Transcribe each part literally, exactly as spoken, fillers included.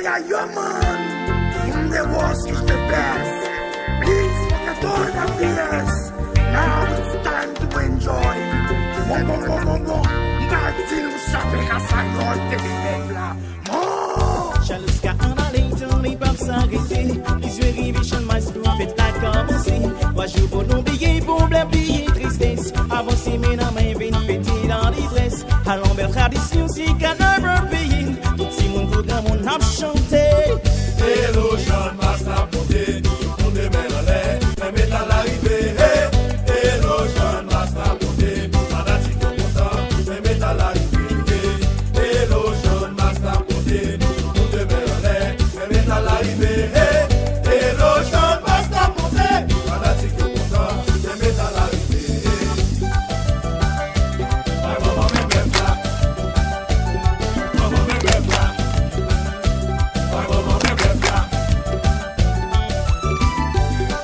Yeah, yeah, man. From the worst is the best. Please forget all the B S. Now it's time to enjoy. Bon, bon, bon, bon, bon. M pa di nou sa fè ka sa yo te fè la. Mò! Chalouska ann ale, tan li p ap sa rete. Li zwe rive Chann Mas pou fèt la kòmanse. Twa jou pou nou bliye pwoblèm, bliye tristes. Avanse men nan men, vin fete nan livrès. Alon bèl tradisyon, se kannaval peyi n. Tout timoun kou granmoun ap chante. Elo Chann Mas la monte, tout moun de men anlè, fè metal la rive, hey! Elo Chann Mas la monte, fanatik yo kontan, fè metal la rive, hey! Elo Chann Mas la monte, tout moun de men anlè, fè metal la rive, hey! Elo Chann Mas la monte, fanatik yo kontan, fè metal la rive, hey! Ay, manman, men bèf la. Manman, men bèf la. Ay, manman, men bèf la.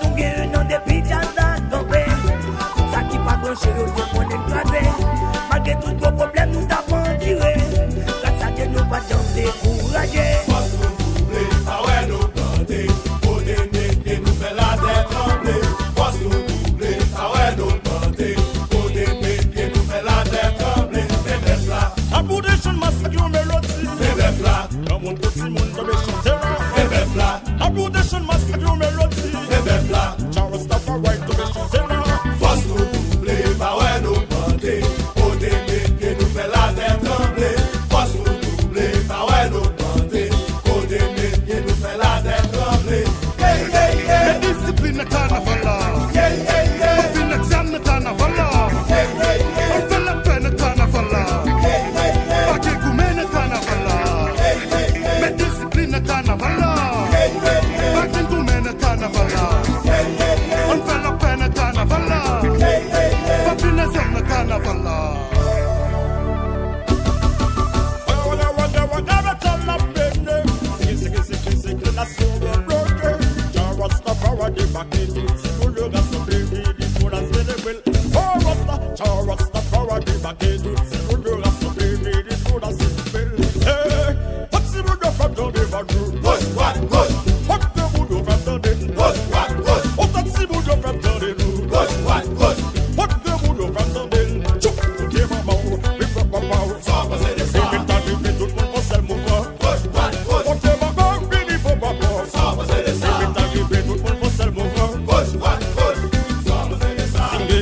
Nou gen yon non depi djaz la kanpe. Tout sa ki pa branche yo te konnen kraze. Malgre tout gwo pwoblèm nou t ap andire. Gras a Dye nou pa t janm dekouraje. Fòs nou double, pawè n ogmante. Kote n mete nou fè latè tranble. Fòs nou double, pawè n ogmante. Kote n mete nou fè latè tranble. Men bèf la. Apou de Chann Mas ak yon melodi. Men bèf la. Granmoun kou timoun tonbe chante la. Men bèf la. Apou de Chann Mas ak yon melodi. Men bèf la. Jah Rastafari tonbe chante la. Fòs nou double, pawè n ogmante. Kote n mete nou fè latè tranble. Fòs nou double, pawè n ogmante. Kote n mete nou fè latè tranble. Hey, hey, hey. Met disiplin nan kanaval la. Hey, hey, hey. Anpil nèg zam nan kanaval la. Hey, hey, hey. Ann fè lapè nan kanaval la. Hey, hey, hey. Pa gen goumen nan kanaval la. Hey, hey, hey. Met disiplin nan kanaval la. Hey, hey, hey. Pa gen goumen nan kanaval la. Hey, hey, hey. Ann fè lapè nan kanaval la. Hey, hey, hey. Pa vin nan zam nan kanaval la. Waga, waga, waga, waga, metal la mennen. Siki, siki, siki, siki, nasyon debloke. Jah Rastafari debake, tout timoun yo rasanble, vini pou n a selebre l. Oh, Rasta, Jah Rastafari debake, tout timoun yo rasanble, vini pou n a selebre l. Hey, fò timoun yo fè m tande vag yo. Goch, dwat, goch. Fò granmoun yo fè m tande. Goch, dwat, goch. Fò timoun yo fè m tande nou. Goch, dwat, goch. Fò granmoun yo fè m tande. Tchou, kote manman w, vin pran papa w. Sa w panse de sa? Vin ta vin, tout moun fè yon sèl mouvman. Goch, dwat, goch. Kote manman w, vini pran papa w. Sa w panse de sa? Vin ta vin, tout moun fè yon sèl mouvman. Goch, dwat, goch. Sa w panse de sa? Singe,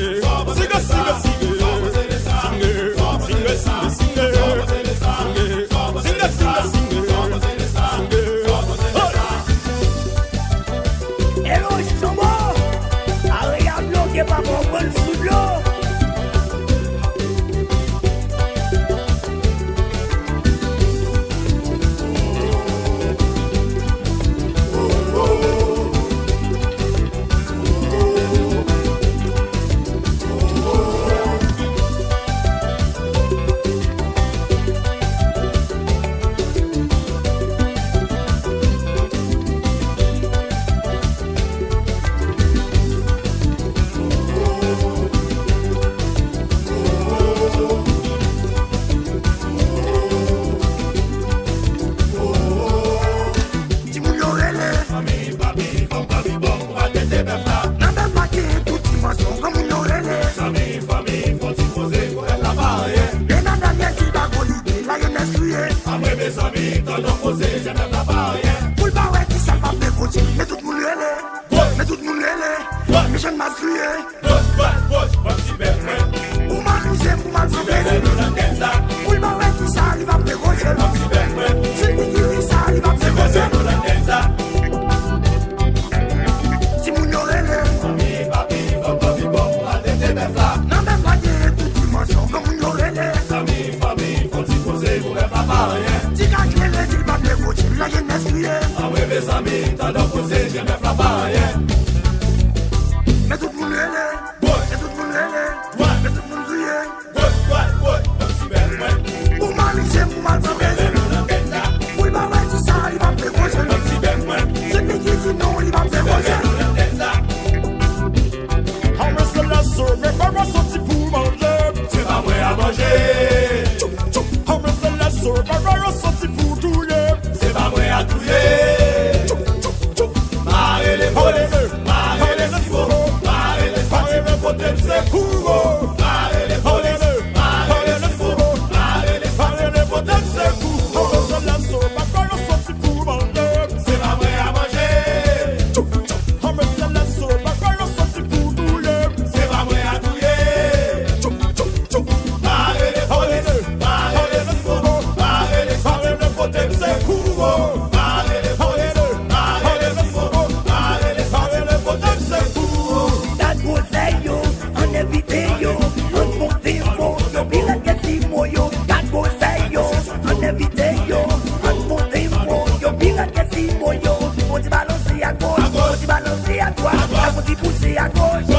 singe, singe, singe. Singe, singe, singe, singe. Singe, singe, singe, singe. Hey! Elo Chanbo, area bloke, pa bon, pran sou dlo. Timoun yo rele. Fanmi, fanmi, fanmi, fanmi, bon, pou al tete bèf la. Nan bèf la gen tout dimansyon, granmoun yo rele. Zanmi, fanmi, fè yon ti poze, pou bèf la pa anyen. Bena Daniel di pa gon lide, la jenès kriye. Anmwe mezanmi, tande yon koze, jèn bèf la pa anyen. Pou l pa wè kisa l p ap negosye, men tout moun rele. Men tout moun rele. Men Chann Mas kriye. Goch, dwat, goch, pran ti bèf mwen. Pou m amize m, pou m al fè plezi. Pou l pa wè kisa li p ap negosye. Pran ti bèf mwen. Si li di kisa li p ap negosye. Timoun yo rele. Fanmi, papi, fanm, fanmi, bon, pou al tete bèf la. Nan bèf la gen tout dimansyon, granmoun yo rele. Zanmi, fanmi, fè yon ti poze, pou bèf la pa anyen. Ti ka klere, di l p ap negosye, la jenès kriye. Anmwe mezanmi, tande yon koze, jèn bèf la pa anyen. Men tout moun rele. Goch. Men tout moun rele. Dwat. Men tout moun kriye. Goch, dwat, goch, pran ti bèf mwen. Pou m amize m, pou m al fè plezi. Pou l pa wè kisa li p ap negosye. Pran ti bèf mwen. Se li ki di non, li p ap negosye. Anmwe se lè sove, pa soti pou manje. Se pa mwen a manje. Tchou, tchou. Anmwe se lè sove, pa soti pou touye. Se pa mwen a touye. Agoch,